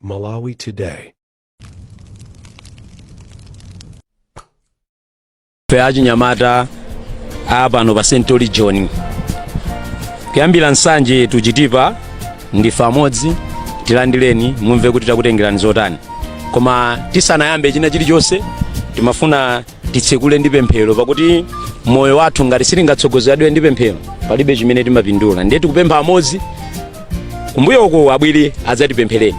Malawi Today. Ife achinyamata apano pa Central Region, kuyambira Nsanje to Chitipa, ndife amodzi. Tilandireni, mumve kuti takutengerani zotani. Koma tisanayambe china chilichonse, timafuna titsekule ndi pemphero, pakuti moyo wathu ngati sitingatsogozedwe ndi pemphero, palibe chimene timapindula. Ndiye tikupempha amodzi kumbuyoko abwere adzatipemphereni.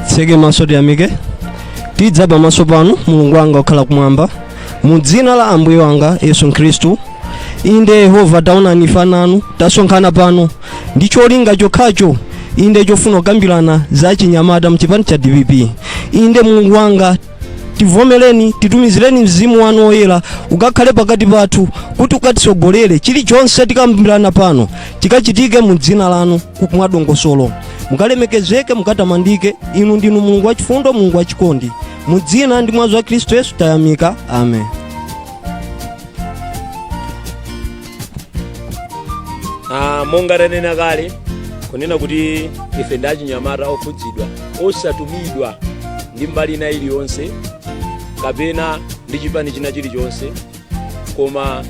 Tseke maso, tiyamike. Tidza pamaso panu, Mulungu wanga okhala kumwamba, mu dzina la Ambuye wanga Yesu Khristu. Inde Yehova, taonani, ife ana anu tasonkhana pano ndi cholinga chokhacho, inde chofuna kukambirana za chinyamata mchipani cha DPP. Inde Mulungu wanga, tivomereni, titumizireni Mzimu wanu Woyera ukakhale pakati pathu kuti ukatitsogolere. Chilichonse tikambirana pano chikachitike mu dzina lanu mwadongosolo. Mukalemekezeke, mukatamandike. Inu ndinu Mulungu wachifundo, Mulungu wachikondi. Mu dzina ndi mwazi wa Khristu Yesu tayamika, amen. Monga tanena kale kunena kuti ife ndi achinyamata okhudzidwa, osatumidwa ndi mbali ina iliyonse kapena ndi chipani china chilichonse, koma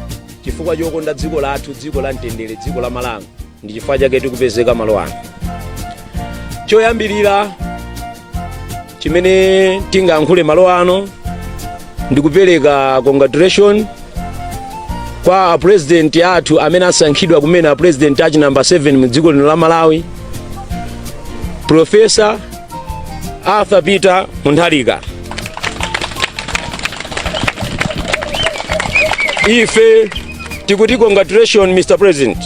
chifukwa chokonda dziko lathu, dziko la mtendere, dziko la Malawi, ndi chifukwa chake tikupezeka malo ano. Choyambirira chimene tingayankhule malo ano ndikupereka congratulation kwa president athu amene asankhidwa kumene, a president achi number 7 mu dziko lino la Malawi, Professor Arthur Peter Mutharika. Ife tikuti congratulation, Mr President.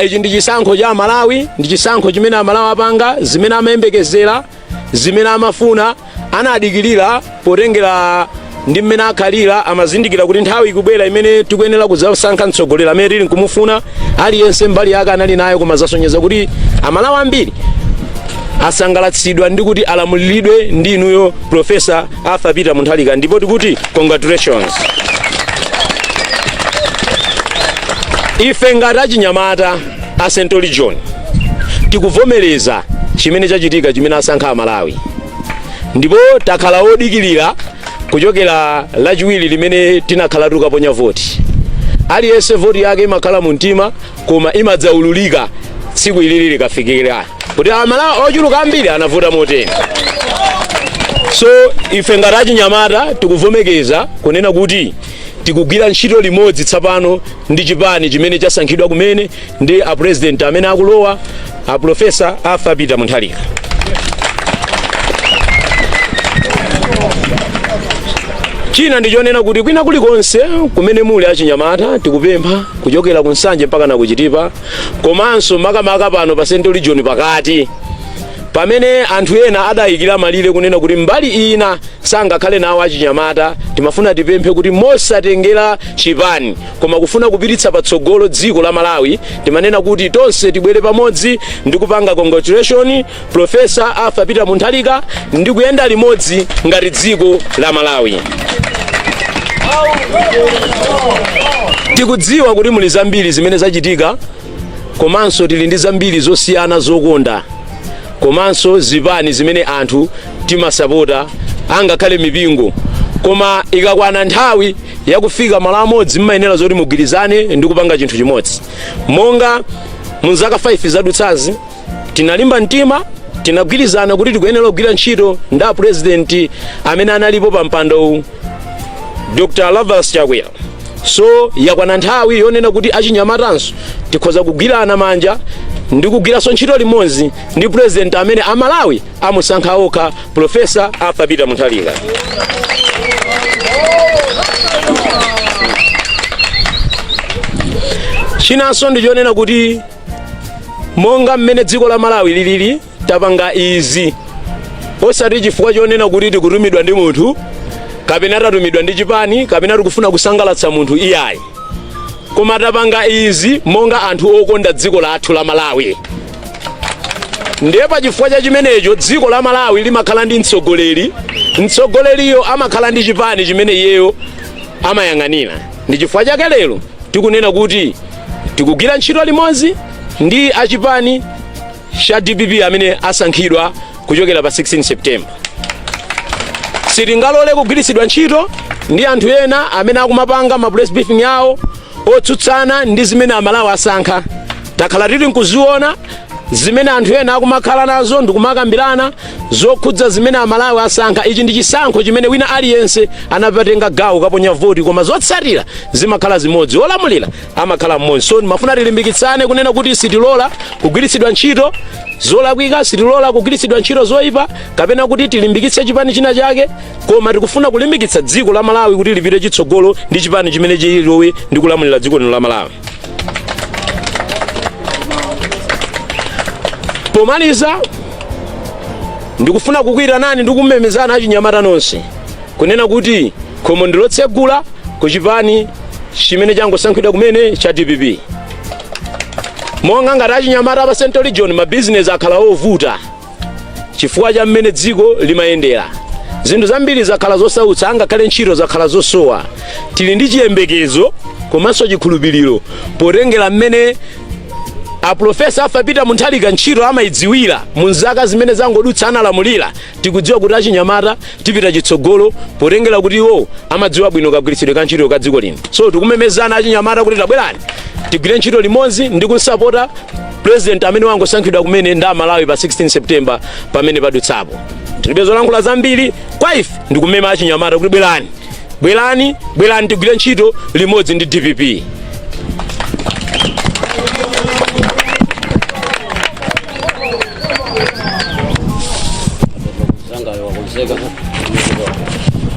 Ichi ndi chisankho cha Malawi, ndi chisankho chimene Amalawi apanga, zimene amayembekezera, zimene amafuna, anadikirira. Potengera ndi mmene akhalira, amazindikira kuti nthawi ikubwera imene tikuyenera kudzasankha mtsogoleri amene tili nkumufuna. Aliyense mbali yake anali nayo, koma zasonyeza kuti Amalawi ambiri asangalatsidwa ndi kuti alamuliridwe ndi inuyo, Professor Arthur Peter Mutharika, ndipo tikuti congratulations. Ife ngati achinyamata a Central Region tikuvomereza chimene chachitika, chimene asankha Amalawi, ndipo takhala odikirira kuchokera Lachiwiri limene tinakhala tikukaponya voti. Aliyense voti yake imakhala mu mtima, koma imadzaululika tsiku ilili likafikira kuti Amalawi ochuluka ambiri anavota motere. So ife ngati achinyamata tikuvomereza kunena kuti tikugwira ntchito limodzi tsapano ndi chipani chimene chasankhidwa kumene ndi a president amene akulowa, a Professor Arthur Peter Mutharika. China ndichonena kuti kwina kulikonse kumene muli achinyamata, tikupempha kuchokera ku Nsanje mpaka na kuchitipa, komanso makamaka pano pa Central Region pakati, pamene anthu ena adayikira malire kunena kuti mbali ina sangakhale nawo achinyamata, timafuna tipemphe kuti mosatengera chipani, koma kufuna kupititsa patsogolo dziko la Malawi, timanena kuti tonse tibwere pamodzi ndi kupanga congratulation Professor Arthur Peter Mutharika ndi kuyenda limodzi ngati dziko la Malawi. Tikudziwa kuti muli zambiri zimene zachitika, komanso tili ndi zambiri zosiyana zokonda, komanso zipani zimene anthu timasapota, angakhale mipingo, koma ikakwana nthawi yakufika malo amodzi, mmayenera zoti mugwirizane ndi kupanga chinthu chimodzi. Monga mu zaka 5 zadutsazi, tinalimba mtima, tinagwirizana kuti tikuyenera kugwira ntchito ndi a president amene analipo pa mpando, Dr Lazarus Chakwera. So yakwana nthawi yonena kuti achinyamatanso tikhoza kugwirana manja ndi kugwiranso ntchito limodzi ndi president amene Amalawi amusankha okha, Professor Arthur Peter Mutharika. Chinanso ndichonena kuti monga mmene dziko la Malawi lilili, tapanga izi osati chifukwa chonena kuti tikutumidwa ndi munthu, kapena tatumidwa ndi chipani, kapena tikufuna kusangalatsa munthu, iyayi, koma tapanga izi monga anthu okonda dziko lathu la Malawi. Ndiye pachifukwa cha chimenecho dziko la Malawi limakhala ndi mtsogoleri. Mtsogoleriyo amakhala ndi chipani chimene iyeyo amayang'anira. Ndi chifukwa chake lero tikunena kuti tikugwira ntchito limodzi ndi achipani cha DPP amene asankhidwa kuchokera pa 16 September. Sitingalole kugwiritsidwa ntchito ndi anthu ena amene akumapanga ma press briefing yawo otsutsana ndi zimene Amalawi asankha. Takhala tili nkuziona zimene anthu ena akumakhala nazo ndikumakambirana zokhudza zimene Amalawi asankha. Ichi ndi chisankho chimene wina aliyense anapatenga gawo kaponya voti, koma zotsatira zimakhala zimodzi, olamulira amakhala mmodzi. So mafuna tilimbikitsane kunena kuti sitilola kugwiritsidwa ntchito zolakwika, sitilola kugwiritsidwa ntchito zoyipa kapena kuti tilimbikitse chipani china chake, koma tikufuna kulimbikitsa dziko la Malawi kuti lipite chitsogolo ndi chipani chimene chilowe ndi kulamulira dziko lino la Malawi. Pomaliza, ndikufuna kukuyitanani ndi kumemezana achinyamata nonse kunena kuti khomo ndilotsegula ku chipani chimene changosankhidwa kumene cha DPP. Monga ngati achinyamata pa Central Region, mabizinesi akhala ovuta chifukwa cha mmene dziko limayendera. Zinthu zambiri zakhala zosautsa, angakhale ntchito zakhala zosowa. Tili ndi chiyembekezo komanso chikhulupiriro potengera mmene Aprofesa Arthur Peter Mutharika ntchito amayidziwira mu zaka zimene zangodutsa analamulira. Tikudziwa kuti achinyamata tipita chitsogolo potengera kuti iwo amadziwa bwino kagwiritsidwe ka ntchito ka dziko lino. So tikumemezana achinyamata kuti tabwerani tigwire ntchito limodzi ndi kunsapota president amene wangosankhidwa kumene ndi Amalawi pa 16 September pamene padutsapo. Tilibe zolankhula zambiri. Kwa ife ndikumema achinyamata kuti bwerani, bwerani, bwerani tigwire ntchito limodzi ndi DPP.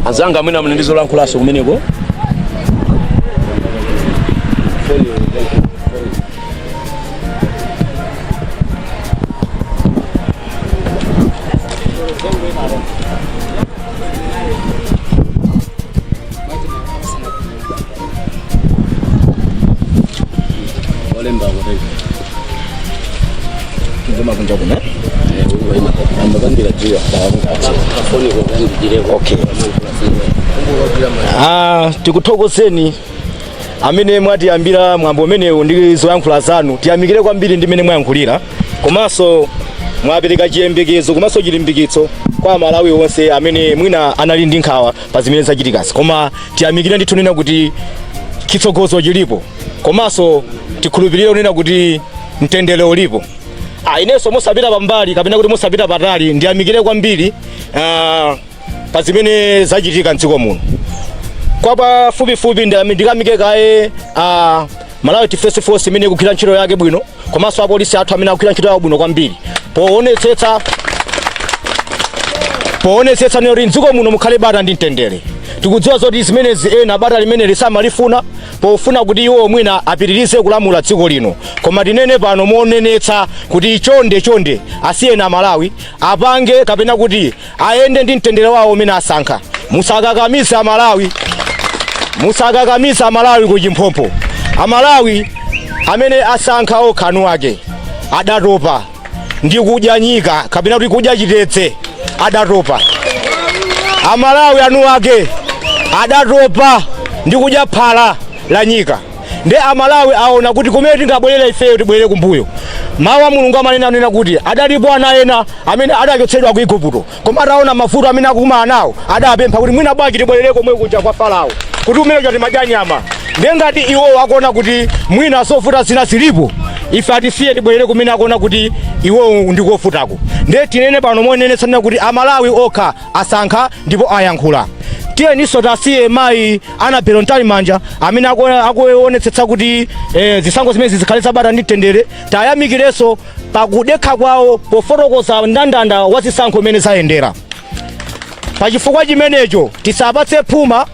Anzanga amene amene ndi zolankhulaso kumeneko. Olemba akutenga ngoma kunja kuno ambakambira dziwa. Okay. Tikuthokozeni amene mwatiyambira mwambo umenewu ndi zoyankhula zanu. Tiyamikire kwambiri ndi mmene mwayankhulira, komanso mwapereka chiyembekezo komanso chilimbikitso kwa Amalawi onse amene mwina anali ndi nkhawa pa zimene zachitikazi. Koma tiyamikire ndithu nena kuti chitsogozo chilipo, komanso tikhulupirire kunena kuti mtendere ulipo. Inenso mosapita pambali kapena kuti mosapita patali, ndiyamikire kwambiri pa zimene zachitika mdziko muno. Kwa pafupifupi ndikamike kaye Malawi Defense Force imene ikugwira ntchito yake bwino, komanso apolisi athu amene akugwira ntchito yawo bwino kwambiri poonetsetsa kuti mdziko muno mukhale bata ndi mtendere. Tikudziwa zoti zimenezi ena bata limene lisamalifuna pofuna kuti iwo mwina apitirize kulamula dziko lino, koma tinene pano monenetsa kuti chonde chonde asiyeni Amalawi apange kapena kuti ayende ndi mtendere wawo umene asankha. Musakakamize Amalawi, musakakamize Amalawi ku chimphompho. Amalawi amene asankha okha anu ake adatopa ndi kudya nyika kapena kuti kudya chitedze. Adatopa Amalawi anu ake, adatopa ndi kudya phala la nyika. Ndi Amalawi aona kuti kumene tingabwerere ifeyo tibwerere kumbuyo. Mawu a Mulungu amanena anena kuti adalipo ana ena amene adachotsedwa ku Igupto, koma ataona mavuto amene akukumana nawo adapempha kuti mwina bwanji tibwerere komwe kuja kwa Farao, kuti kumene kuja timadya nyama. Ndiye ngati iwo akuona kuti mwina zovuta zina zilipo, ife atisiye tibwerere kumene akuona kuti iwo ndikofutako. Ndiye tinene pano monenetsa kuti Amalawi okha asankha ndipo ayankhula. Tiyeninso tasiye mayi Annabel Mtalimanja amene akuonetsetsa kuti zisankho zimene zikhale zabata ndi mtendere. Tayamikirenso pakudekha kwawo pofotokoza mndandanda wa zisankho imene zayendera. Pachifukwa chimenecho tisapatse phuma,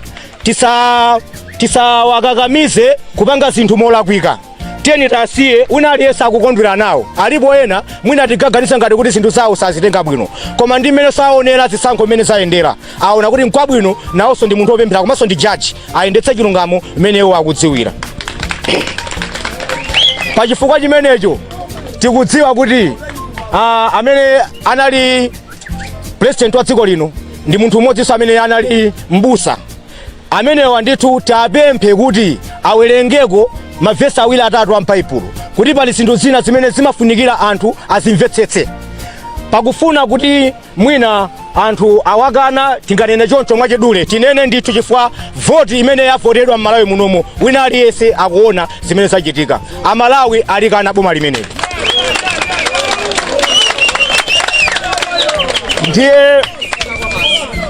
tisawakakamize kupanga zinthu molakwika. Tiyeni tasiye wina aliyense akukondwera nawo. Alipo ena mwina tigaganisa ngati kuti zinthu zawo sazitenga bwino, koma ndi mmene saonera zisankho mmene zayendera, aona kuti nkwabwino. Nawonso ndi munthu wopemphera komanso ndi jaji, ayendetse chilungamo mmene iwo akudziwira. Pachifukwa chimenecho tikudziwa kuti Amene anali president wa dziko lino ndi munthu mmodzinso amene anali mbusa. Amenewa ndithu tapemphe kuti awerengeko mavesi awiri atatu a m'Baibulo, kuti pali zinthu zina zimene zimafunikira anthu azimvetsetse. Pakufuna kuti mwina anthu awakana, tinganene choncho mwachidule, tinene ndithu, chifukwa voti imene yavotedwa m'Malawi munomo, wina aliyense akuona zimene zachitika. Amalawi alikana boma limeneli.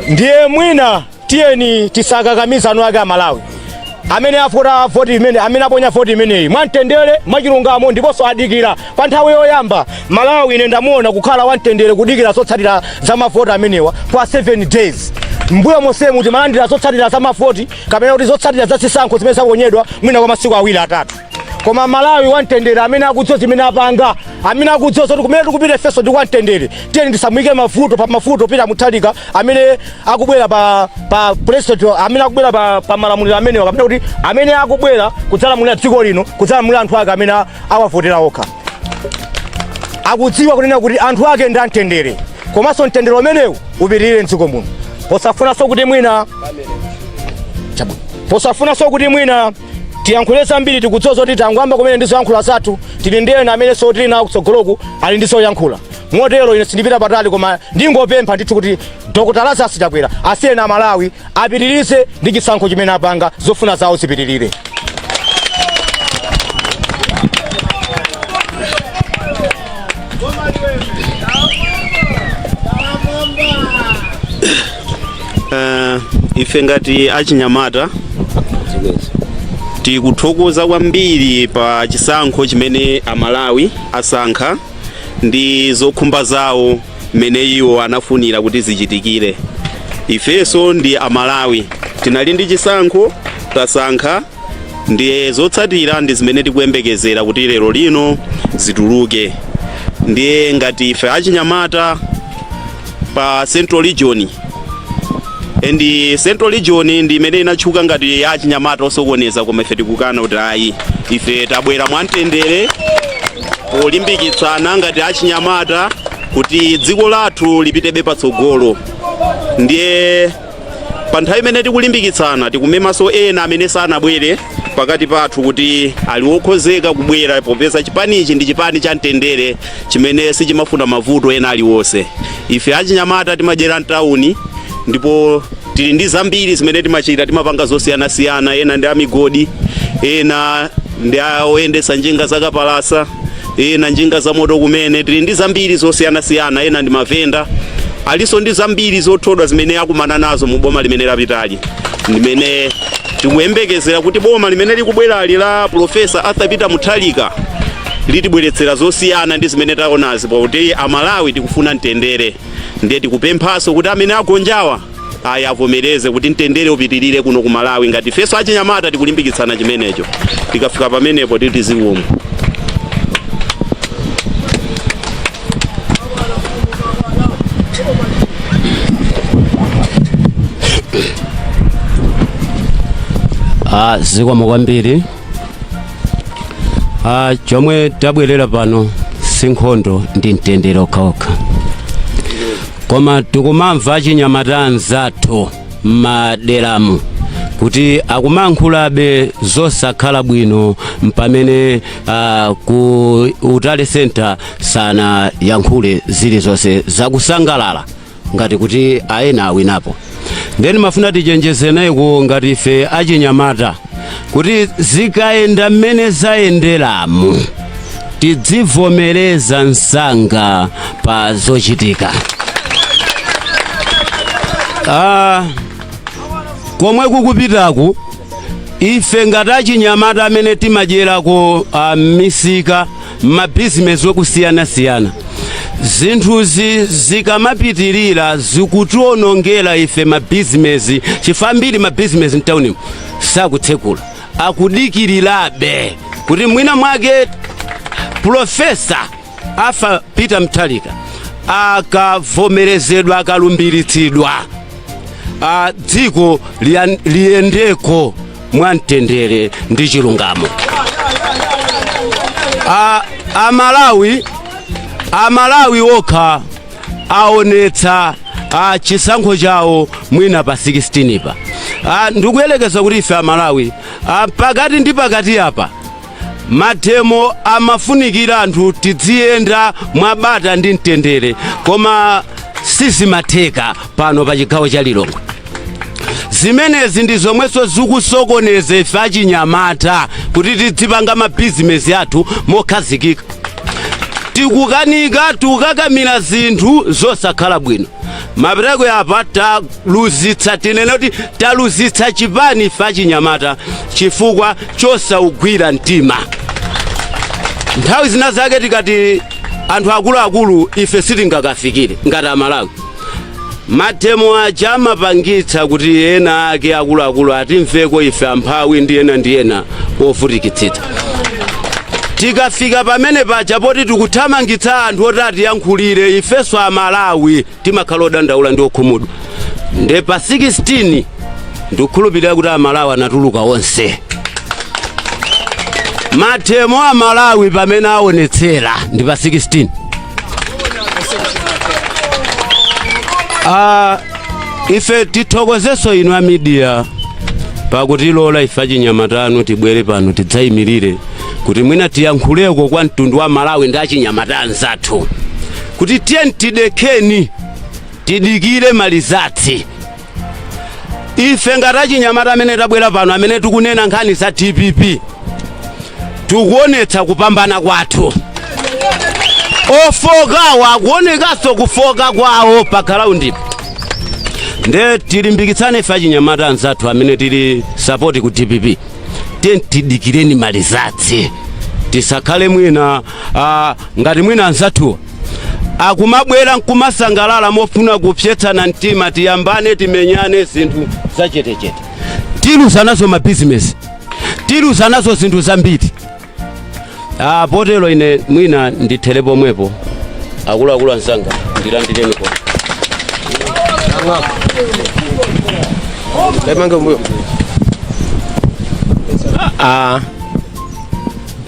Ndiye mwina tiyeni tisakakamiza anu ake Amalawi amene avota voti imene, amene aponya voti imeneyi mwamtendere, mwachilungamo, ndiponso adikira pa nthawi yoyamba. Malawi ine ndamuona kukhala wamtendere kudikira zotsatira za mavoti amenewa kwa 7 days. Mbuyo monsemu timalandira zotsatira za mavoti kapena kuti zotsatira za zisankho zimene zaponyedwa mwina kwa masiku awiri, atatu. Koma Malawi wamtendere amene akudziwa zimene apanga, amene akudziwa zoti kumene tikupita ifenso ndi kwamtendere, tiyeni tisamuyike mavuto pa mavuto Peter Mutharika amene akubwera pa president, amene akubwera pa malamuliro amenewa, kapena kuti amene akubwera kudzalamulira dziko lino, kudzalamulira anthu ake amene awavotera okha. Akudziwa kunena kuti anthu ake ndi amtendere, komanso mtendere umenewu upitirire mdziko muno. Posafunanso kuti mwina tiyankhule zambiri, tikudziwa zoti tangoyamba kumene ndi zoyankhula zathu. Tili ndi ena amene so tili nawo kutsogoloku ali ndi zoyankhula. Motero ine sindipita patali, koma ndingopempha ndithu kuti Dr Lazarus Chakwera asiyeni Amalawi apitirize ndi chisankho chimene apanga, zofuna zawo zipitirire. Ife ngati achinyamata tikuthokoza kwambiri pa chisankho chimene Amalawi asankha ndi zokhumba zawo mmene iwo anafunira kuti zichitikire. Ifenso ndi Amalawi, tinali ndi chisankho, tasankha, ndiye zotsatira ndi zimene tikuyembekezera kuti lero lino zituluke. Ndiye ngati ife achinyamata pa Central Region, and Central Region ndi imene inatchuka ngati achinyamata osokoneza, koma ife tikukana kuti ayi, ife tabwera mwamtendere polimbikitsana ngati achinyamata kuti dziko lathu lipitebe patsogolo. Ndiye pa nthawi imene tikulimbikitsana, tikumemanso ena amene sanabwere pakati pathu kuti ali wokhozeka kubwera, popeza chipanichi ndi chipani cha mtendere chimene sichimafuna mavuto ena aliwonse. Ife achinyamata timadyera mtawuni ndipo tili ndi zambiri zimene timachita, timapanga zosiyanasiyana. Ena ndi amigodi, ena ndi oyendetsa njinga zakapalasa, ena njinga za moto kumene. Tili ndi zambiri zosiyanasiyana. Ena ndi mavenda, alinso ndi zambiri zothodwa zimene akumana nazo mu boma limene lapitali, limene tikuyembekezera kuti boma limene likubwerali la Profesa Arthur Peter Mutharika litibweretsera zosiyana ndi zimene taonazi, pakuti Amalawi tikufuna mtendere. Ndiye tikupemphanso kuti amene agonjawa ayi, avomereze kuti mtendere upitirire kuno ku Malawi. Ngati ifenso achinyamata tikulimbikitsana chimenecho. Tikafika pamenepo titi zikomo. Zikomo kwambiri. Chomwe tabwerera pano si nkhondo, ndi mtendere okhaokha, koma tikumamva achinyamata anzathu m'maderamu kuti akumankhulabe zosakhala bwino pamene ku Utale Center sanayankhule zilizonse zakusangalala ngati kuti aena awinapo. Ndeni mafuna tichenjezeneko ngati ife achinyamata kuti zikayenda mmene zayenderamu, tidzivomereza msanga pa zochitika. Komwe kukupitaku, ife ngati achinyamata amene timadyerako misika, mabizinesi okusiyanasiyana, zinthuzi zikamapitirira zikutionongera ife mabizinesi, chifukwa ambiri mabizinesi mtaunimu sakutsekula, akudikirirabe kuti mwina mwake Profesa Arthur Peter Mutharika akavomerezedwa, akalumbiritsidwa, dziko liyendeko mwamtendere ndi chilungamo. Amalawi Amalawi okha aonetsa chisankho chawo mwina pa 16 pa. Ndikuyelekeza kuti ife Amalawi, pakati ndi pakati apa mademo amafunikira anthu tidziyenda mwabata ndi mtendere, koma sizimatheka pano pa chigawo cha Lilongwe. Zimenezi ndi zomwenso zikusokoneza ife achinyamata kuti tidzipanga mabizinesi athu mokhazikika. Tikukanika, tikukakamira zinthu zosakhala bwino. Mapereko apa taluzitsa, tinene kuti taluzitsa chipani ife achinyamata chifukwa chosaugwira mtima. Nthawi zina zake tikati anthu akuluakulu ife sitingakafikire ngati Amalawi. Mademo aja amapangitsa kuti ena ake akuluakulu atimveko ife amphawi ndi ena ndi ena ovutikitsitsa. Tikafika pamene paja poti tikuthamangitsa anthu oti atiyankhulire, ifenso Amalawi timakhala odandaula ndi okhumudwa. Nde pa 16 ndikukhulupirira kuti Amalawi anatuluka onse. Mademo Amalawi pamene aonetsera ndi pa 16. Ife tithokozenso inu a media pakutilola ife achinyamatanu tibwere pano tidzayimirire kuti mwina tiyankhuleko kwa mtundu wa Malawi ndi achinyamata anzathu kuti tiye tidekheni, tidikire ma results. Ife ngati achinyamata amene tabwera pano, amene tikunena nkhani za DPP, tikuonetsa kupambana kwathu. Ofokawo akuonekanso kufoka kwawo pa ground. Nde tilimbikitsane ife achinyamata anzathu amene tili support ku DPP, tiye tidikireni ma results, tisakhale mwina ngati mwina anzathuwa akumabwera nkumasangalala mofuna kupsetsana mtima, tiyambane, timenyane, zinthu zachetechete. Tiluza nazo mabizinesi, tiluza nazo zinthu zambiri. Potero ine mwina ndithere pomwepo. Akuluakulu anzanga, ndilandireni po.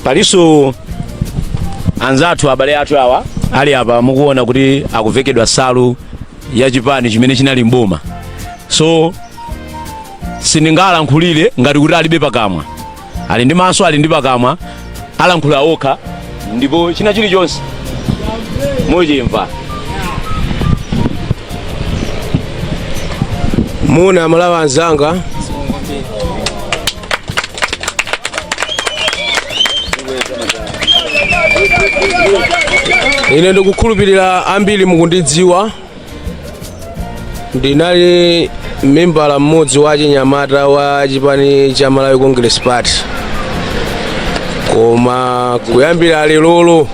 Palinso anzathu, abale athu awa ali apa, mukuona kuti akuvekedwa salu ya chipani chimene chinali mboma, so sindingalankhulire ngati kuti alibe pakamwa. Ali ndi maso, ali ndi pakamwa, alankhula okha, ndipo china chilichonse muchimva. Muna Amalawi anzanga, ine ndikukhulupirira ambiri mukundidziwa. Ndinali membala mmodzi wa chinyamata wa chipani cha Malawi Congress Party, koma kuyambira lerolo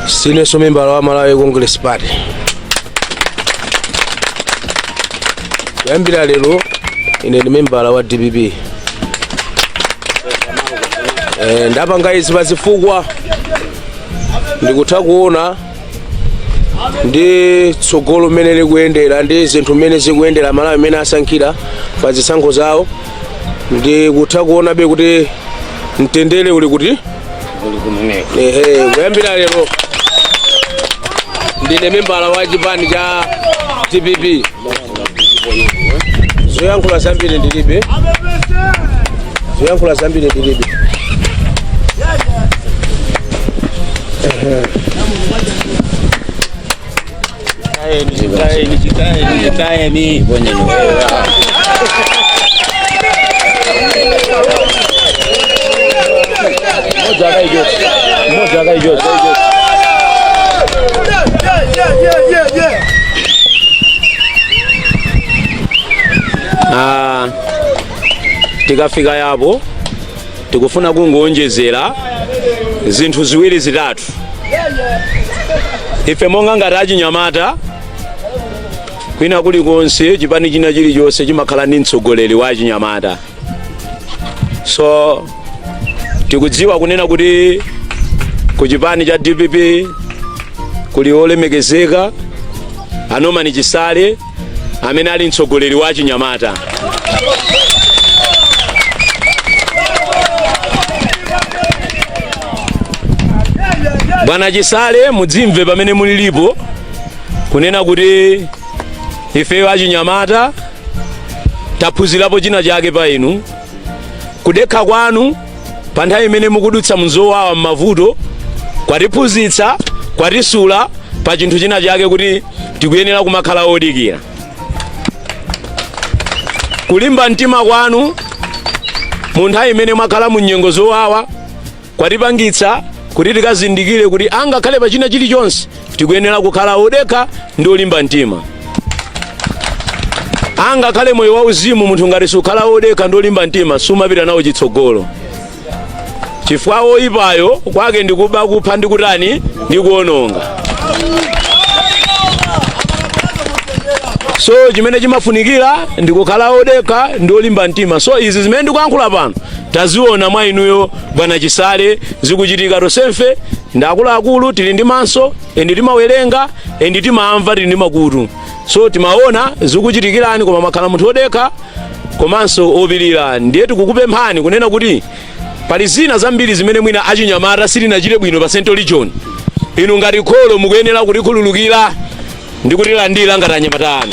sinenso membala wa Malawi Congress Party. Kuyambira lero ine ndi membala wa DPP. Ndapanga izi pazifukwa ndikutha kuona ndi tsogolo mmene likuyendera ndi zinthu mmene zikuyendera, Malawi mmene asankhira pa zisankho zawo. Ndikutha kuonabe kuti mtendere uli kuti. Ehe, kuyambira lero ndine membala wa chipani cha DPP. Zoyankhula zambiri ndilibe, zoyankhula zambiri ndilibe. Tikafika yapo tikufuna kungoonjezera zinthu ziwiri zitatu. Ife monga ngati achinyamata, kwina kulikonse chipani china chilichonse chimakhala ndi mtsogoleri wa achinyamata, so tikudziwa kunena kuti ku chipani cha DPP kuli olemekezeka a Norman Chisale amene ali mtsogoleri wa achinyamata. Bwana Chisale, mudzimve pamene mulilipo kunena kuti ifeyo achinyamata taphunzirapo china chake pa inu. Kudekha kwanu pa nthawi imene mukudutsa mzowawa, m'mavuto, kwatiphunzitsa, kwatisula pa chinthu china chake, kuti tikuyenera kumakhala odikira. Kulimba mtima kwanu mu nthawi imene mwakhala mu nyengo zowawa kwatipangitsa kuti tikazindikire kuti angakhale pa china chilichonse tikuyenera kukhala odekha ndi olimba mtima. Angakhale moyo wauzimu, munthu ngati sukhala odekha ndi olimba mtima, sumapita nawo chitsogolo, chifukwa woyipayo kwake ndikuba, kupha ndi kutani, ndi kuononga. So chimene chimafunikira ndikukhala odekha ndi olimba mtima. So izi zimene ndikuyankhula pano taziona mwa inuyo, bwana Chisale, zikuchitika. Tonsefe ndi akuluakulu, tili ndi maso and timawerenga and timamva, tili ndi makutu. So timaona zikuchitikirani, koma makhala munthu odekha komanso opirira. Ndiye tikukupemphani kunena kuti pali zina zambiri zimene mwina achinyamata sitinachite bwino pa Central Region. Inu ngati kholo mukuyenera kutikhululukira ndi kutilandira ngati anyamata anu.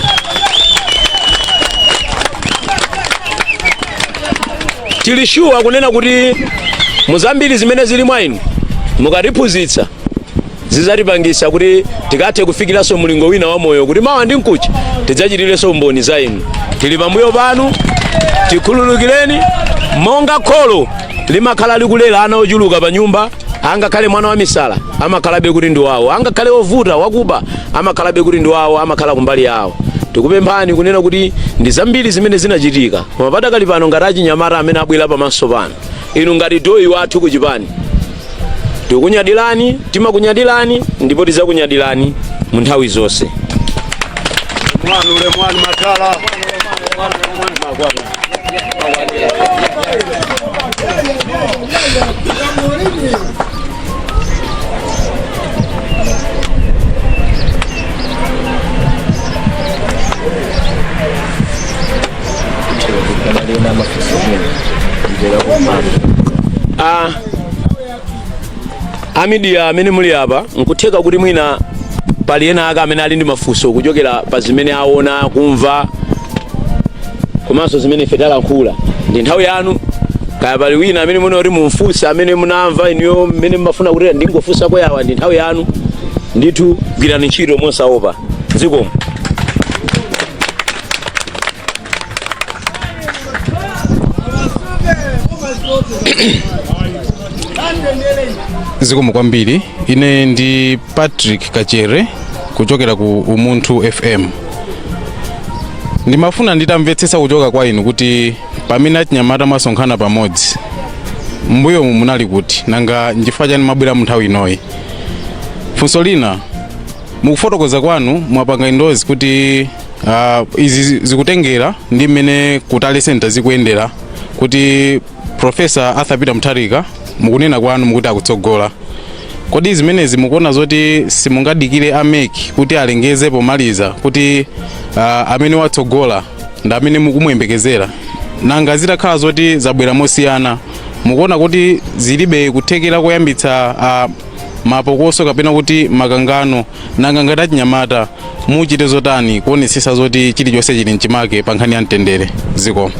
Tili sure kunena kuti muzambiri zimene zili mwa inu, mukatiphunzitsa, zizatipangisa kuti tikathe kufikiranso mlingo wina wa moyo, kuti mawa ndi mkucha tidzachitirenso umboni za inu. Tili pambuyo panu, tikhululukireni. Monga kholo limakhala likulera ana ochuluka pa nyumba, angakhale mwana wa misala amakhalabe kuti ndi wawo, angakhale wovuta, wakuba, amakhalabe kuti ndi wawo, amakhala kumbali yawo. Tikupemphani kunena kuti ndi zambiri zimene zinachitika, koma padakali pano ngati achinyamata amene abwera pamaso pano, inu ngati doyi wathu kuchipani, tikukunyadirani, timakunyadirani ndipo tidzakunyadirani mu nthawi zonse. Mwanu ule mwanu makala. A media amene muli apa, nkutheka kuti mwina pali ena aka amene ali ndi mafunso kuchokera pa zimene aona, kumva komanso zimene ife talankhula. Ndi nthawi yanu. Kaya pali wina amene muna kuti mumfunse, amene munamva inuyo mmene mmafuna kuti ndingofunsa koyawa, ndi nthawi yanu ndithu. Gwirani ntchito mosaopa. Zikomo. Zikomo kwambiri. Ine ndi Patrick Kachere kuchokera ku Umunthu FM. Ndimafuna nditamvetsetsa kuchoka kwa inu kuti pamene achinyamata mwasonkhana pamodzi, mbuyomu munali kuti? Nanga nchifukwa chani mwabwera mu nthawi inoyi? Funso lina, mukufotokoza kwanu mwapanga endorse kuti izi zikutengera ndi mmene ku tally center zikuyendera, kuti Professor Arthur Peter Mutharika mukunena kwanu mukuti akutsogola. Kodi zimenezi mukuona zoti simungadikire a MEC kuti alengeze pomaliza kuti amene watsogola ndi amene mukumuyembekezera? Nanga zitakhala zoti zabwera mosiyana, mukuona kuti zilibe kuthekera koyambitsa mapokoso kapena kuti makangano? Nanga ngati achinyamata muchite zotani kuonetsetsa zoti chilichonse chili mchimake pa nkhani ya mtendere? Zikomo.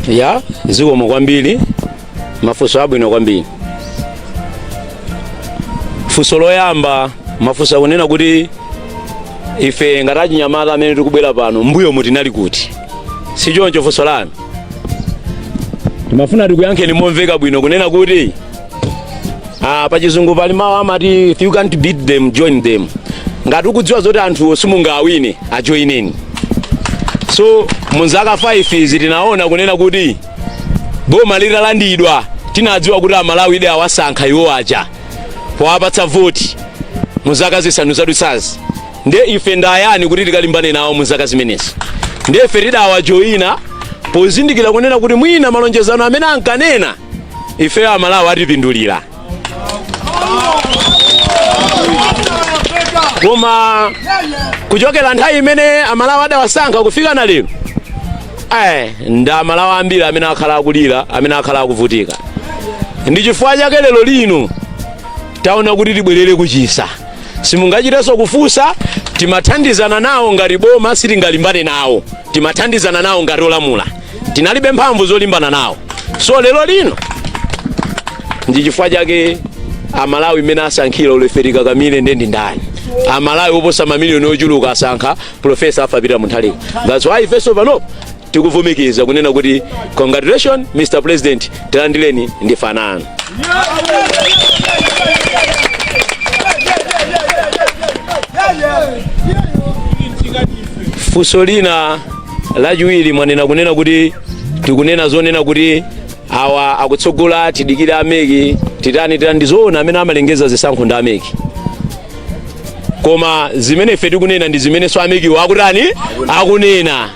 Ya, zikomo kwambiri, mafunso abwino kwambiri. Funso loyamba, mafunso akunena kuti ife ngati achinyamata amene tikubwera pano, mbuyo mutinali kuti, si choncho funso lanu? Timafuna tikuyankheni momveka bwino kunena kuti pachizungu pali mawu amati, "If you can't beat them, join them." Ngati ukudziwa zoti anthuwo simungawine, ajoineni. So munzaka 5 izi tinaona kunena kuti boma litalandidwa, tinadziwa kuti Amalawi ide awasankha iwo aja powapatsa voti muzaka 5 zadutsazi. Nde ife ndayani kuti tikalimbane nawo muzaka zimenezi? Nde ife tidawajoyina pozindikira kunena kuti mwina malonjezano amene ankanena ifeyo Amalawi atipindulira. Koma kuchokera nthawi imene Amalawi adawasankha kufika na lero, Ndi Amalawi ambiri amene akhala akulira, amene akhala akuvutika. Ndi chifukwa chake lero lino taona kuti tibwerere kuchisa. Simungachitenso kufunsa, timathandizana nawo ngati boma, sitingalimbane nawo. Timathandizana nawo ngati olamula, tinalibe mphamvu zolimbana nawo. So lero lino ndi chifukwa chake Amalawi mmene asankhira, ife tikakamire nde ndi ndani? Amalawi oposa mamiliyoni ochuluka asankha Professor Arthur Peter Mutharika. That's why ifenso panopo tikuvumikiza kunena kuti congratulations, Mr President, tilandireni, ndife ana anu. Funso lina lachiwiri mwanena kunena kuti tikunena zonena kuti awa akutsogola, tidikire a MEC, titani titani. Ndizoona, amene amalengeza zisankho ndi a MEC, koma zimene ife tikunena ndi zimenenso a MECwo akutani, akunena,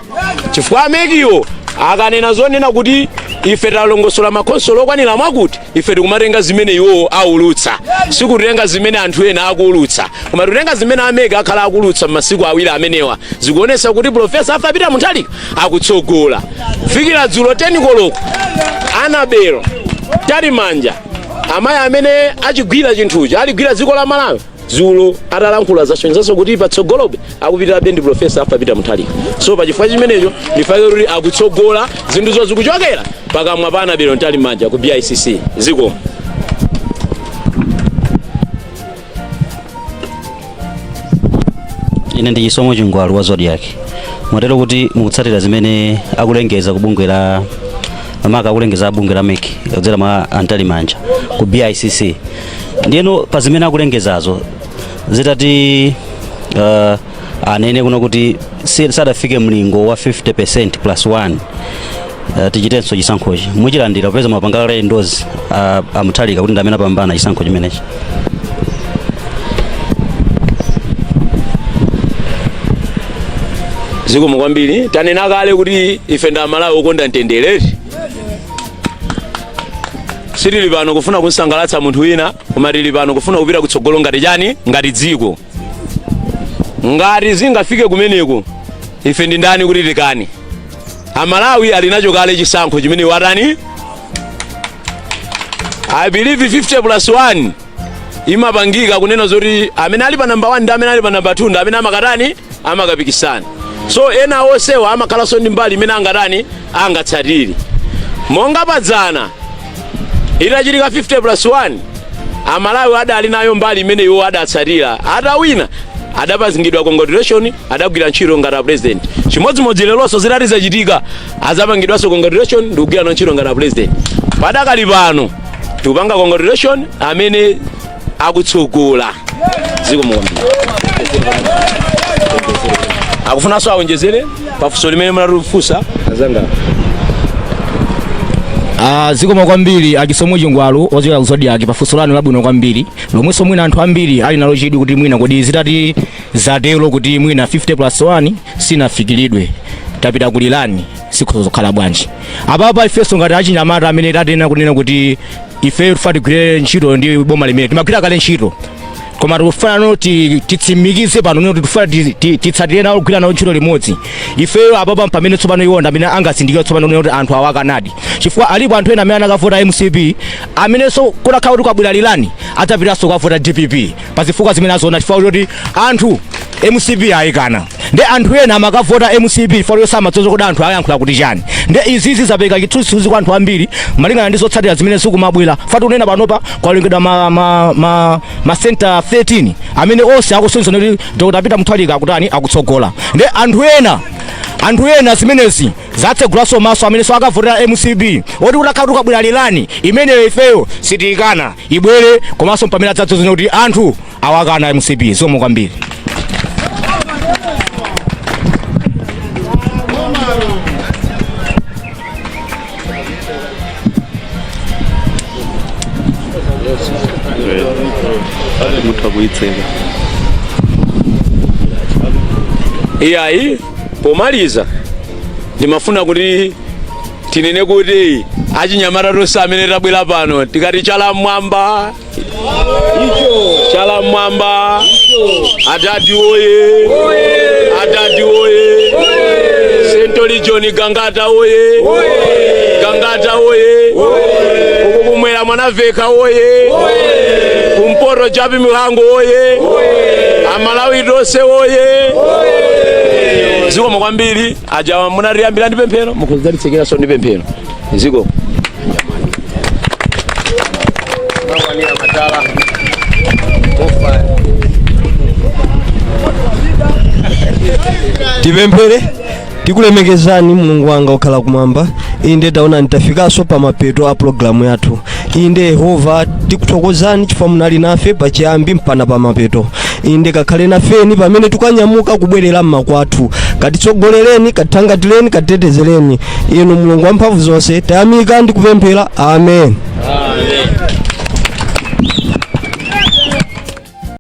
chifukwa a MECwo akanena zonena kuti ife talongosola makhonsolo okwanira mwakuti, ife tikumatenga zimene iwowo aulutsa, sikutenga zimene anthu ena akuulutsa, koma tikutenga zimene a MEC akhala akuulutsa m'masiku 2 amenewa. Zikuonetsa kuti Professor Arthur Peter Mutharika akutsogola. Kufikira dzulo 10 koloko, Annabel Mtalimanja, amayi amene achigwira chinthuchi, aligwira dziko la Malawi, dzulo atalankhula zasonyezanso kuti patsogolobe akupitirabe ndi Professor Arthur Peter Mutharika. So pachifukwa chimenecho ndifake kuti akutsogola, zinthuzo zikuchokera pakamwa pa Annabel Mtalimanja ku BICC. Zikomo. Ine ndi Chisomo Chingwalu wa Zodiak. Mwatero kuti mukutsatira zimene akulengeza ku bungwe la maka, akulengeza bungwe la MEC kudzera mwa a Mtalimanja ku BICC. Ndiyeno pa zimene akulengezazo, zitati anene kuno kuti sadafike mlingo wa 50% plus 1, tichitenso chisankhochi, muchilandira popeza mwapanga kale endorse a Mutharika kuti ndi amene apambana chisankho chimenechi? Zikomo kwambiri. Tanena kale kuti ife ndi Amalawi okonda mtendere. Sitili pano kufuna kusangalatsa munthu wina, koma tili pano kufuna kupita kutsogolo ngati chani, ngati dziko. Ngati zingafike kumeneko, ife ndi ndani kuti tikane? Amalawi ali nacho kale chisankho chimene watani. I believe 50 plus 1 imapangika kunena zoti amene ali pa namba 1 ndi amene ali pa namba 2 ndi amene amakatani, amakapikisana. So ena onsewa amakhalanso ndi mbali imene angatani, angatsatire. Monga padzana itachitika 50 plus 1, Amalawi adali nayo mbali imene iwo adatsatira. Atawina adapangidwa congratulation, adagwira ntchito ngati a president. Chimodzimodzi leronso zitati zachitika, azapangidwanso congratulation ndi kugwira ntchito ngati a president. Padakali pano tikupanga congratulation amene akutsogola. Zikomo kwambiri. Akufunanso awonjezere pafunso limene munatifunsa azanga? Zikomo kwambiri a Chisomo Chingwalu ochokera ku Zodiak pafunso lanu labwino kwambiri, lomwenso mwina anthu ambiri ali nalo chidwi kuti mwina kodi zitati zatero kuti mwina 50 plus 1 sinafikiridwe, tapita kulirani, sikhoza kukhala bwanji? Apapa ifenso ngati achinyamata amene tatena kunena kuti ife tifa tigwire ntchito ndi boma limene timagwira kale ntchito, koma tikufuna titsimikize pano kuti tifuna titsatire nawo, kugwira nawo ntchito limodzi. Ifeyo apapa pamene tsopano iwo ndi amene angasindikire tsopano kuti anthu awa akanadi, chifukwa alipo anthu ena amene anakavota MCP, amenenso kutakhala kuti kwabwera lilani adzapitanso kukavota DPP pazifukwa zimene azoona, chifukwa kuti anthu MCP ayikana. Ndi anthu ena amakavota MCP chifukwa kuti samadzoza kuti anthu ayankhula kuti chani. Ndi izizi zapereka chithunzithunzi kwa anthu ambiri malingana ndi zotsatira zimene zikumabwera. Fati kunena panopa kwalengedwa ma center 13 amene onse akusonyeza kuti Dr Peter Mutharika akutani, akutsogola. Ndi anthu ena zimenezi zatsegulanso maso amenenso akavotera MCP oti kutakhala kuti kwabwera lilani, imeneyo ifeyo sitiyikana, ibwere, komanso pamene adzadzoza kuti anthu awakana MCP. Zikomo kwambiri. Mutha kuyitseka. Iyayi, pomaliza ndimafuna kuti tinene kuti achinyamata tonse amene tabwera pano, tikati chala mmwamba, chala mmwamba, adadi oye, adadi oye! Central Region, Gangata oye! Gangata oye! Uku kumwera, Mwanaveka oye! Kumpoto, Jappie Mhango oye! Amalawi tonse oye! Zikomo kwambiri. Aja munatiyambira ndi pemphero, mukhozalitsekeranso ndi pemphero. Zikomo. Tipemphere. Tikulemekezani, Mulungu wanga okhala kumwamba. Inde, taonani, tafikanso pa mapeto a pulogalamu yathu. Inde Yehova, tikuthokozani chifukwa munali nafe pachiyambi mpaka pa mapeto. Inde, kakhale nafeni pamene tikanyamuka kubwerera mmakwathu. Katitsogolereni, katithangatireni, katitetezereni, inu Mulungu wamphamvu zonse. Tayamika ndi kupemphera, amen. Amen.